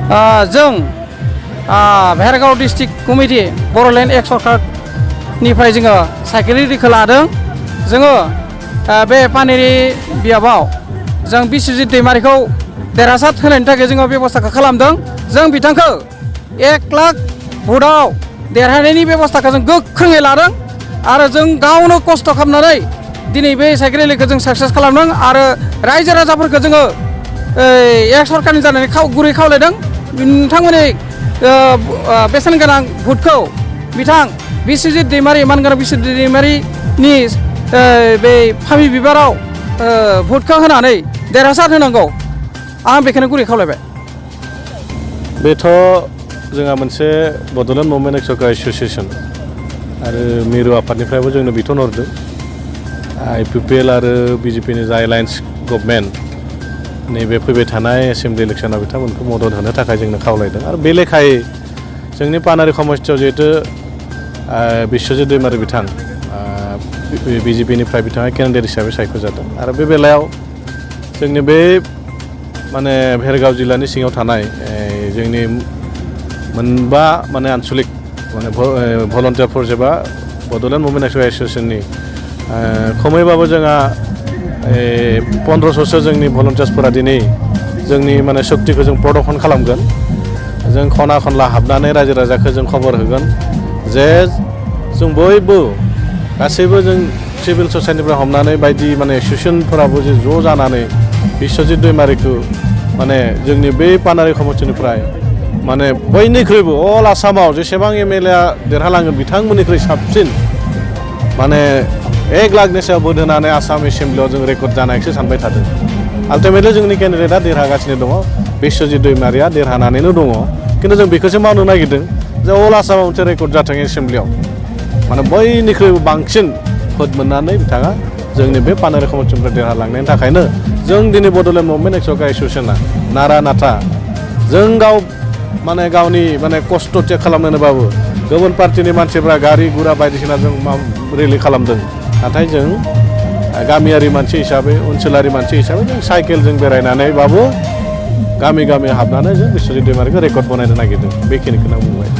जों Bhergaon district committee Bodoland एक सरकारनिफ्राय जोङो साइकेल रेलिखौ लादों। जोङो बे पानेरि बियाबाव जों बिस्वजित दैमारिखौ देरहासार होनायनि थाखाय जोङो बेबस्थाखौ खालामदों। जों बिथांखौ 1 लाख भटआव देरहानायनि बेबस्थाखौ जों गोख्रोङै लादों आरो जों गावनो खस्थ' खालामनानै दिनै बे साइकेल रेलिखौ जों साक्सेस खालामदों आरो रायजो राजाफोरखौ जोङो एक सरकारनि जानानै गुरै खावलायदों। नोंथांमोननि बेसेन गोनां भटखौ बिथां बिस्वजित दैमारि मानगोनां बिस्वजित दैमारिनि बे फामि बिबाराव भटखौ होनानै देरहासार होनांगौ। आं बेखौनो गुरै खावलायबाय। बेथ' जोंहा मोनसे बड'लेण्ड मुभमेन्ट एक्सरकार एस'सियेसन आरो मिरु आफादनिफ्रायबो जोंनो बिथोन हरदों। IPPL आरो BJPनि जा एलायन्स गभर्नमेन्ट नैबे फैबाय थानाय एसेम्बलि इलेक्सनाव बिथांमोनखौ मदद होनो थाखाय जोंनो खावलायदों आरो बे लेखायै जोंनि पानेरि समस्थियाव जिहेतु बिस्वजित दैमारि बिथां BJPनिफ्राय बिथाङा केन्डिडेट हिसाबै सायख'जादों आरो बे बेलायाव जोंनि बे माने भेरगाव जिल्लानि सिङाव थानाय जोंनि मोनबा माने आन्सलिक माने भलन्टियार फर्स एबा बड'लेण्ड मुभमेन्ट एक्सरकार एस'सियेसननि खमैबाबो जोंहा 1500सो जोंनि भलन्टियार्सफोरा दिनै जोंनि माने सक्तिखौ जों प्रदर्शन खालामगोन। जों खना खनला हाबनानै रायजो राजाखौ जों खबर होगोन जे जों बयबो गासैबो जों सिभिल ससाइटिनिफ्राय हमनानै बायदि माने एस'सियेसनफोराबो जे ज' जानानै बिस्वजित दैमारिखौ माने जोंनि बे पानेरि समस्थिनिफ्राय माने बयनिख्रुइबो अल आसामाव जेसेबां MLA देरहालांगोन बिथांमोननिख्रुइ साबसिन माने 1 लाखनि सायाव भट होनानै आसाम एसेम्बलियाव जों रेकर्ड जानायखौसो सानबाय थादों। आल्टिमेटलि जोंनि केन्डिडेटआ देरहागासिनो दङ, बिस्वजित दैमारिया देरहानानैनो दङ। खिन्थु जों बेखौसो मावनो नागिरदों जे अल आसामाव मोनसे रेकर्ड जाथों एसेम्बलियाव माने बयनिख्रुइबो बांसिन भट मोननानै बिथाङा जोंनि बे पानेरि समस्थिनिफ्राय देरहालांनायनि थाखायनो जों दिनै बड'लेण्ड मुभमेन्ट एक्सरकार एस'सियेसना नारा नाथा जों माने गावनि माने खस्थ' टेक खालामनोबाबो गुबुन पार्टिनि मानसिफ्रा गारि गुरा बायदिसिना जों रेलि खालामदों। नाथाय जों गामियारि मानसि हिसाबै ओनसोलारि मानसि हिसाबै जों साइकेलजों बेरायनानैबाबो गामि गामि हाबनानै जों बिस्वजित दैमारिखौ रेकर्ड बानायनो नागिरदों। बेखिनिखौनो आं बुंबाय।